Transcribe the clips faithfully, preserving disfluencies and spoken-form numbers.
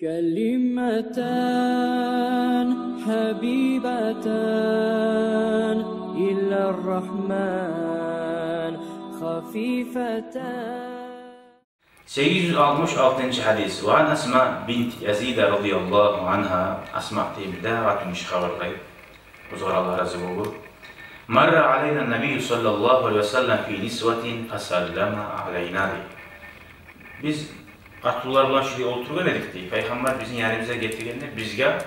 كلمتان حبيبتان إلى الرحمن خفيفتان. Сегиз юз алтмыш алтынчы гьадис. وعن أسماء بنت يزيد رضي الله عنها. Асма тилинде къатынгиши хабарлай. Оьзю, Аллагь рази болгъур. مر علينا النبي صلى الله عليه وسلم في نسوة فسلم علينا, дей. Биз къатынлар булан шулай олтургъан эдик, дей. Пайхаммар бизин яныбызгъа гетгенде бизге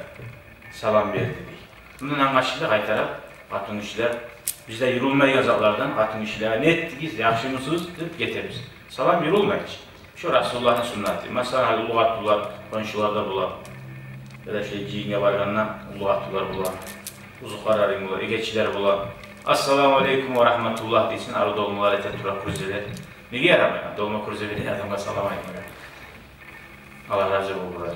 салам берди, дей. Мундан англашыла, къайтарып къатынгишилер, бизде юрюлмейген затлардан къатынгишилеге: «Не этдигиз, яхшымысыз?» – деп гетебиз. Салам юрюлмей чи. Шу Расулуллагьны суннаты. Масала, гьали уллу къатынлар хоншуларда бола, яда шулай жыйынгъа баргъанда уллу къатынлар бола, узукъарларынг бола, эгечилер бола. «Ассаламу алейкум ва рагьматуллагь» дейсен, арив долмалар эте тура, кюрзелер. Неге ярамай? Долма, кюрзе береген адамгъа салам айтмагъа. Аллагь рази болгъурлар.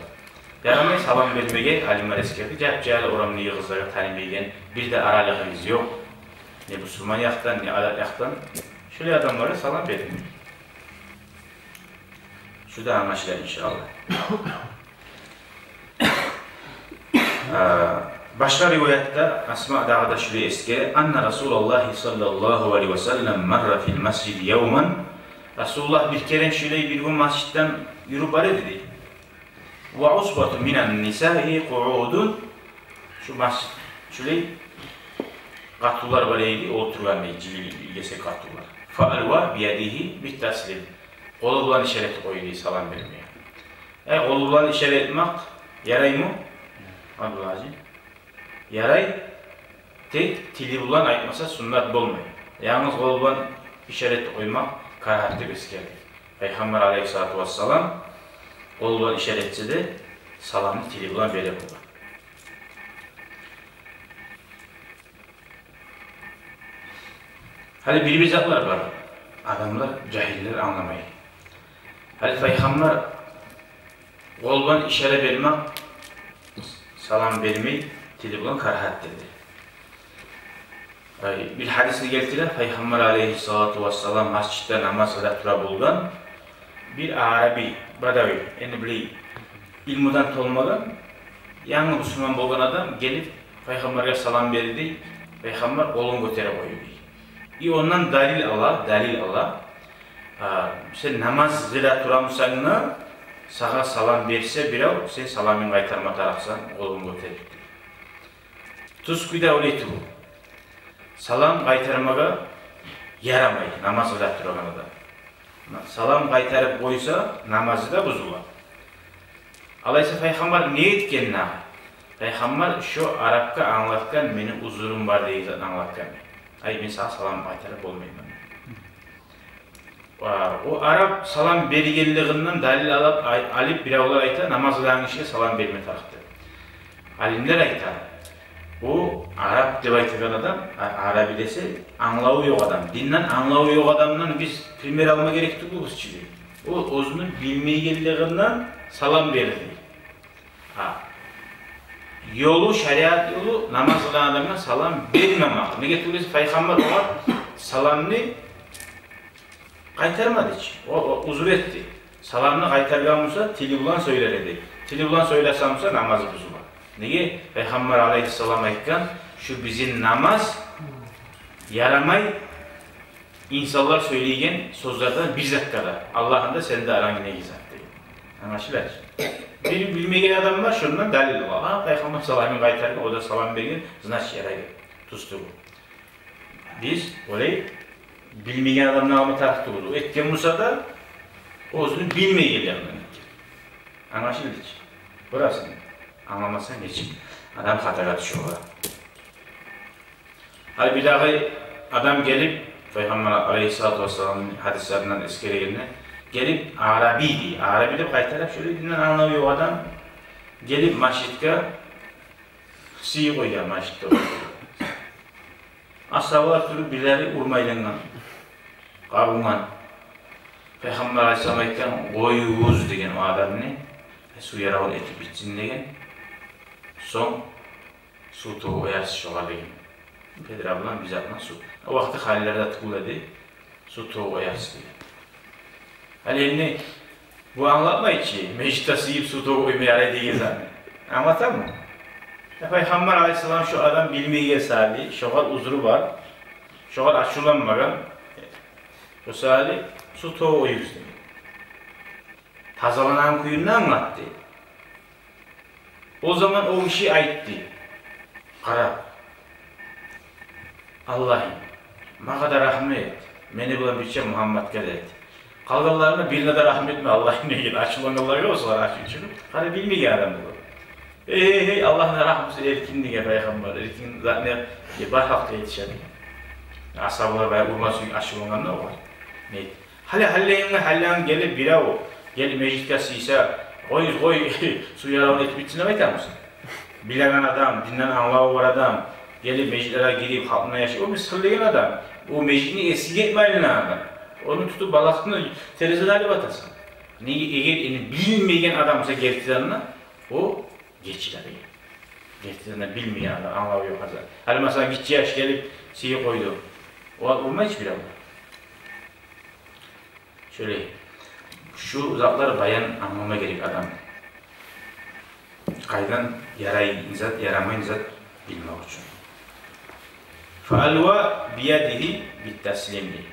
Ярамай салам бермеге, алимлер эсгерди. Жап-жагьил орамдагъы къызлагъа, танымайгъан, бир де аралыгъыгъыз ёкъ, не бусурман якъдан, не арап якъдан, шолай адамлагъа салам бермеге. Шу да англашыла, иншааллагь. Э, башгъа риваятда Асма дагъы да шулай эсгере: أن رسول الله صلى الله عليه وسلم مر في المسجد يوما. Расулуллагь бир керен шулай бир гюн межитден юрюп бара эди, дей. وعصبة من النساء قعود. Шу межит, шулай къатынлар бар эди олтургъан, дей, жыйылып, гесек къатынлар. فألوى بيده بالتسليم. Къолу булан ишара этип къойду, дей, салам бермеге. Э, къолу булан ишара этмек яраймы, Абдулгьажи? Ярай, тек тили булан айтмаса, суннат болмай. Янгыз къолу булан ишара этип къоймакъ карагьат деп эсгерди. Пайхаммар алейгьиссалату вассалам къолу булан ишара этсе де, саламны тили булан бере болгъан. Гьали бир-бир затлар бар, адамлар, жагьиллер англамай. Гьали Пайхаммар къол булан ишара бермек салам бермей, тили булан карагьат деди. Ай, бир гьадисни гелтире, Пайхаммар алейгьиссалату вассалам межитде намаз къыла тура болгъан, бир араби, бадави, энни булай илмудан толмагъан, янгы бусурман болгъан адам гелип, Пайхаммаргъа салам берди, Пайхаммар къолун гётерип къойду. И ондан далил ала, далил ала. А, сен намаз къыла турамысанг да, сагъа салам берсе бирев, сен саламын къайтарма тарыкъсан, къолун гётерип. Тюз кюйде олай тюгюл. Салам къайтармагъа ярамай намаз къыла турагъан адам. Салам къайтарып къойса, намазы да бузула. Алайса Пайхаммар не этген дагъы? Пайхаммар шо арапгъа англатгъан, мени узурум бар деген затны англатгъан. Ай, мен сагъа салам къайтарып болмайман. Ва о арап салам бергенлигинден далил алып, ай-, алып биревлер айта, намаз къылагъан гишиге салам берме тарыкъ деп. Алимлер айта, о арап деп айтагъан адам, а-, араби десе, англаву ёкъ адам. Динден англаву ёкъ адамдан биз пример алма герек тюгюлбюз чы. О оьзюню билмейгенлигинден салам берди. Гьа. Ёлу, шариат ёлу, намаз къылагъан адамгъа салам бермемек. Неге тюгюл эсе, Пайхаммар огъар саламны къайтармады чы. О, о узур этди. Саламны къайтаргъан буса, тили булан сёйлер эди. Тили булан сёйлесе буса, намазы бузула. Неге? Пайхаммар алейгьиссалам айтгъан, шу бизин намаз ярамай инсанлар сёйлейген сёзлерден бир затгъа да. Аллагьны да, сени де арангдагъы зат деген. Англашыла чы. Бир билмеген адам бар, шондан далил ала. Гьа, Пайхаммар саламын къайтаргъан, о да салам берген, значит, ярай. Тюз тюгюл. Биз олай билмеген адамдан алма тарыкъ тюгюл. Этген буса да, оьзюню билмейгенлигинден этген. Англашылды чы. Бурасын англамасанг, гечип, адам хатагъа тюше. Гьали бир дагъы адам гелип, Пайхаммар алейгьиссалату вассаламны гьадислеринден эсгерегенде, гелип, араби дей, араби деп къайтарып, шолай динден англаву ёкъ адам гелип, межитге сыйы къойгъан, межитде. Асгьабалар туруп, бирлери урмайлангъан, къабунгъан. Пайхаммар алейгьиссалам айтгъан: «Къоюгъуз, — деген, — о адамны, сув яравун этип битсин, — деген. — Сонг сув тёгюп къоярсыз шогъар», — деген. Бедра булан, бир зат булан сув. О вакъти халилер де тюгюл эди, сув тёгюп къоярсыз деген. Гьали энни Бу англатмай чы, межитде сыйып сув тёгюп къойма ярай деген затны. Англатамы? Я, Пайхаммар алайгьиссалам шо адам билмеген саялы, шогъар узру бар, шогъар ачувланмагъан, шо саялы сув тёгюп къоюгъуз деген. Тазалангъан кюйюн де англатды. О заман о гиши айтды: «Къара, Аллагьым, магъа да рагьму эт, мени булан бирче Мугьамматгъа да эт. Къалгъанларына бирине де рагьму этме, Аллагьым», — деген. Ачувлангъанлар ёкъ, шолар ачув чыгъып. Къара, билмеген адам булар. «Эй, эй, эй, Аллагьны рагьмусу эркин, — деген Пайхаммар, — эркин затны, э, бар халкъгъа етише», — деген. Асгьабалар баягъы урма сююп ачувлангъанда огъар. Не эт? Гьали, гьаллайынга, гьаллайынга гелип бирев, гелип межитге сыйса, къой, къой, сув яравун этип битсин деп айтамысан? Билеген адам, динден англаву бар адам, гелип межитлеге гирип, халкъ булан яшай, о бир сырлыгъан адам. О межитни эсине гетмейли адам. Ону тутуп, балагьны терезеден алып атасан. Неге, эгер эни билмеген адам буса гертиден де, о гечиле деген. Гертиден де билмеген адам, англаву ёкъ адам. Гьали, масала, гиччи яш гелип сыйып къойду. О урмай чы бирев. Шолай. Шу затлар баян англама герек адам. Къайдан ярайгъан зат, ярамайгъан зат билмек учун. Фа алва биядигьи бит-таслим дей.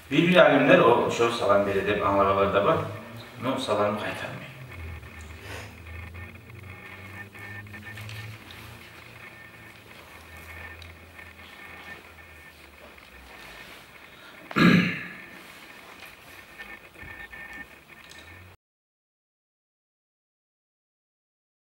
Бир-бир алимлер о, шо салам бере деп англагъанлар да бар. Но саламны къайтарма